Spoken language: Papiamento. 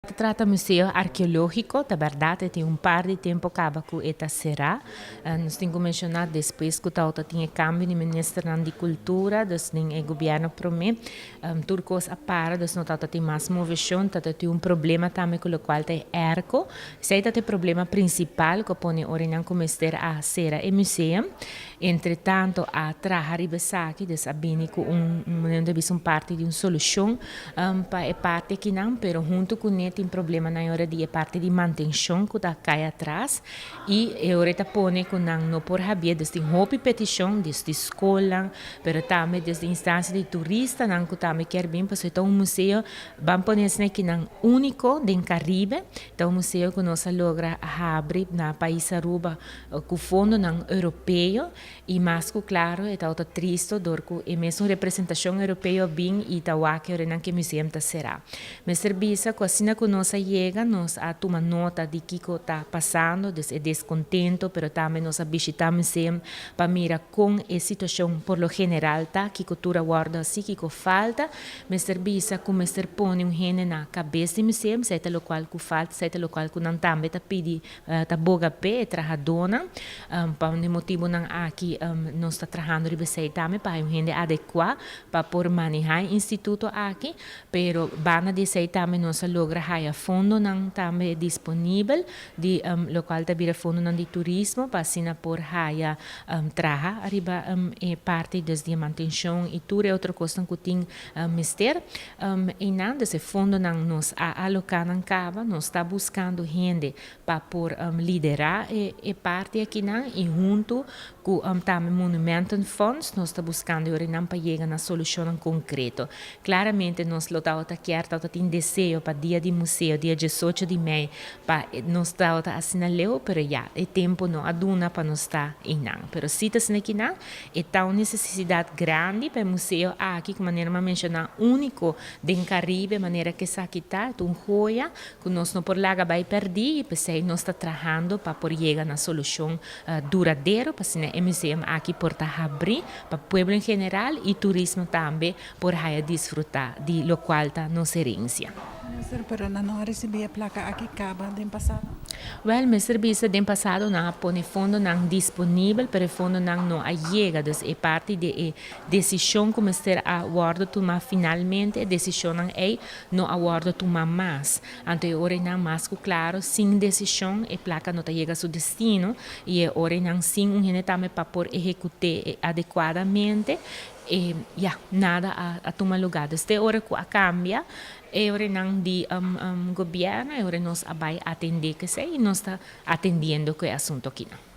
Ta trata Museo Arkeológiko, ta bèrdat e tin un par di tempu kaba ku e ta será. Nos tin ku menshoná despues ku tabata tin e kambio di ministernan di kultura, dus den e gobièrnu promé, tur kos a para, dus no tabata tin mas moveshon, tabata tin un problema tambe ku lokual ta e airco. Esei tabata e problema prinsipal ku a pone ora nan ku mester a sera e museum. Entretanto a traha riba esaki, dus a bini ku un, un un parti di un solushon pa e parti akinan, pero huntu kuné tin problemanan e ora di e parti di mantenshon ku ta kai atras i e ora ta pone ku nan no por habié. Dus tin hopi petishon desde skolnan, pero tambe desde instansia di turistanan ku tambe kier bin, pasobra e ta un museo, ban pone esei akinan, úniko den Karibe. Ta un museo ku nos a logra habri na pais Aruba ku fondonan europeo. I mas ku klaro e tabata tristo dor ku e mesun representashon europeo a bin i ta wak e orenan ku e museum ta será. Mester bisa ku asina ku nos a yega nos a tuma nota di kiko ta pasando, dus e deskontento, pero tambe nos a bishitá museum pa mira kon e situashon por lo general ta, kiko tur a wòrdu hasi, kiko falta. Mester bisa ku mester pone un hende na kabes di museum, esei ta lokual ku falta, esei ta lokual ku nan tambe ta pidi. Ta boga p'e e trahadónan. Pa un di motibunan aki nos ta trahando riba esei tambe pa hay un hende adekuá pa por manehá e instituto aki. Pero banda di esei tambe nos a logra haya fondonan tambe disponibel di lokual ta bira fondonan di turismo pa asina por haya traha riba e parti des di e mantenshon i tur e otro kosnan ku tin mester. Einan, des e fondonan nos a aloká nan kaba, nos ta buskando hende pa por liderá e parti akinan i huntu ku tambe Monumentenfonds nos ta buskando e orinan pa yega na solushonnan konkreto. Klaramente nos lo tabata kier tabata tin deseo pa dia di museo, dia 18 di mei, pa nos tabata asina leu, pero ya, e tempu no a duna pa nos ta einan. Pero si ta asina kinan, E ta un nesesidat grandi pa e museo aki, ku manera mi a menshoná, úniko den Karibe, manera ku esaki ta. E ta un hoya ku nos no por laga bai pèrdí i p'esei nos ta trahando pa por yega na solushon duradero pa asina e museum aki por ta habrí pa pueblo en general i turismo tambe por haya disfrutá di lokual ta nos herensia. Minister, pero nan no a risibí e plaka aki kaba den pasado? Wèl, mester bisa den pasado nan a pone fondonan disponibel, pero e fondonan no a yega. Dus e parti di e desishon ku mester a wòrdu tumá finalmente, e desishonnan ei no a wòrdu tumá mas. Anto e ora einan mas ku klaro, sin desishon e plaka no ta yega su destino i e ora einan sin un hende tambe pa por ehekut'é adekuadamente, E ya, nada a tuma lugá. Dus te ora ku a kambia e orenan di gobièrnu, e ora nos a bai atendé ku esei i nos ta atendiendo ku e asuntu akinan.